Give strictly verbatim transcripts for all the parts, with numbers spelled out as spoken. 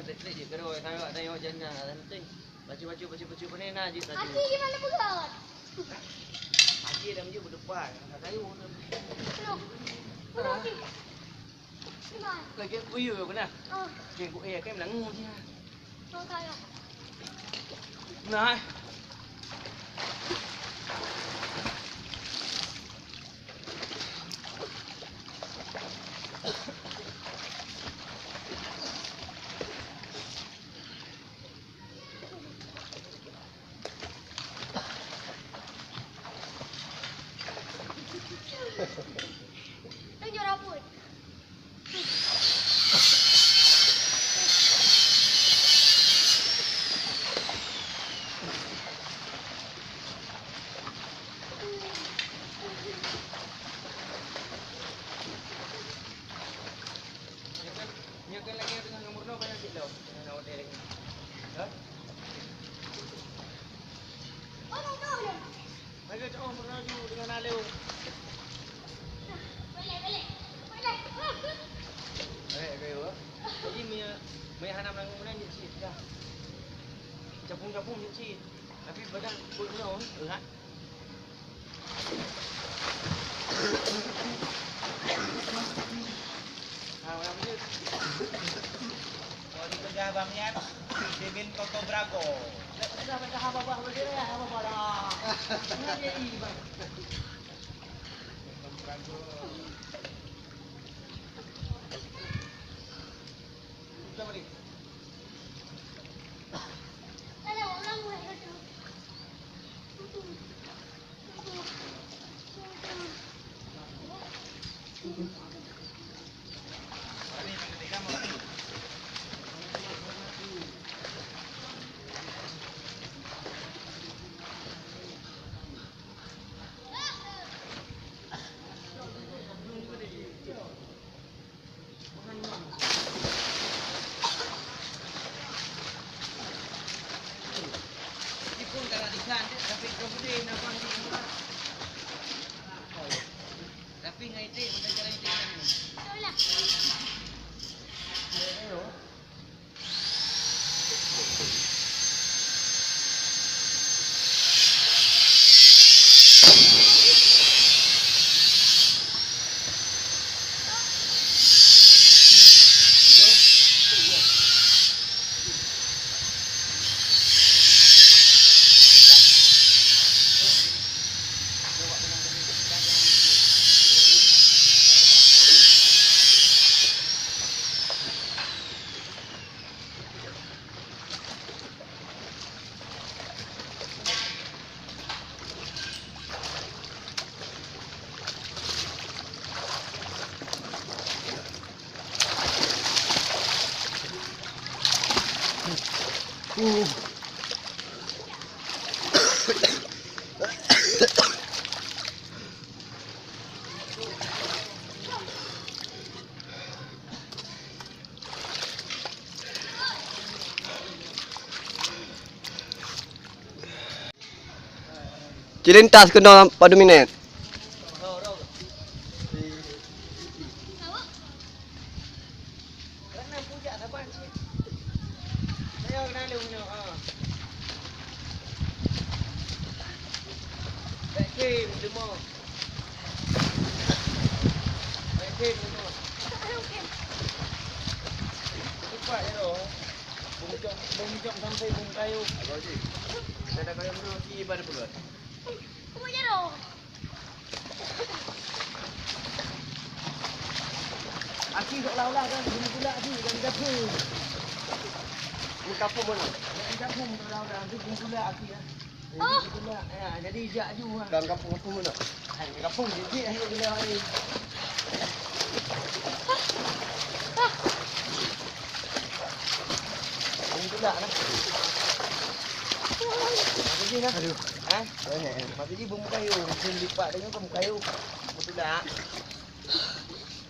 Klik-klik je, keudroe, tayok, tayok, jangan, jangan, jangan. Baca, baca, baca, baca, pandai na jeuet laju. Aci di mana peugah? Aci dah meujeuet beudepan, ka kayu. Belum. Belum, Ci. Di mana? Lagi kuyue keunan. Oh. Lagi kuyue, kan meunangue dia. Oh, kaya. Nah. Nang juara pun. Nyoe kan, nyoe kan lagèe teungoh nomor nol banyak cit lom. Teungoh nomor nol lagi. Ha? Lagèe teungoh nomor nol ju teungoh na lom. Balek, balek. Balek. Balek, balek, balek. Jadi, meunyoe, meunyoe hana meunangue meunan jeuet cit, dah. Capung-capung jeuet cit. Tapi pajan buet nyoe, kan? Kalau dipeugah Bang Yan, Steven Toto Brago. Cilintas keunoe padum minét. Bèk khem, deungoe. Bèk khem, deungoe. Cepat ya, doh. Bungcok, bungcok sampai bungkayu. Abang Haji, kita dah kaya menang, si ibadah pula. Kumu jaro. Aki seolah-olah kan guna pula aki dari dapur. Ini kapung mana? Dari dapur seolah-olah, nanti guna pula aki ya. Oh. Ya, jadi jak ju ha. Dalam kampung-kampung mana? Hai, kampung jijik ayo bila hari. Bung tulak lah. Masa ji lah. Aduh. Ha? Eh, masa ji bung kayu, bung lipat dengan bung kayu. Bung tulak.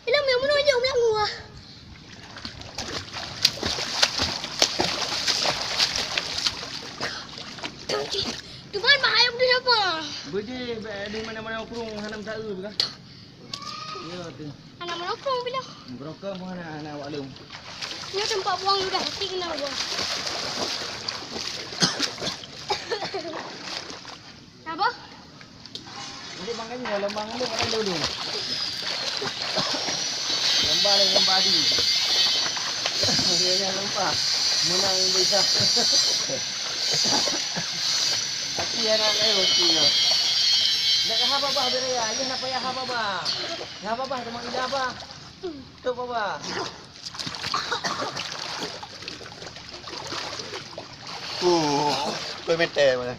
Ilong yang mana je ulang gua. Tuhan bahaya betul siapa? Beje di mana-mana ukrung hanam tahu kan? Ya tu. Anak mana ukrung bila? Berokah mana anak awak lom. Nyoe teumpat buang ludah, hati keunan buang. Apa? Jadi makanya lomba ngeluh orang dulu. Lomba ni lomba adi. Dia lomba menang bisa. Hati anak kayu hati nyo. Nak haba bah beri ya, ayah nak payah haba bah. Haba bah teman ida bah. Tok bah. Uh, dua meter mana?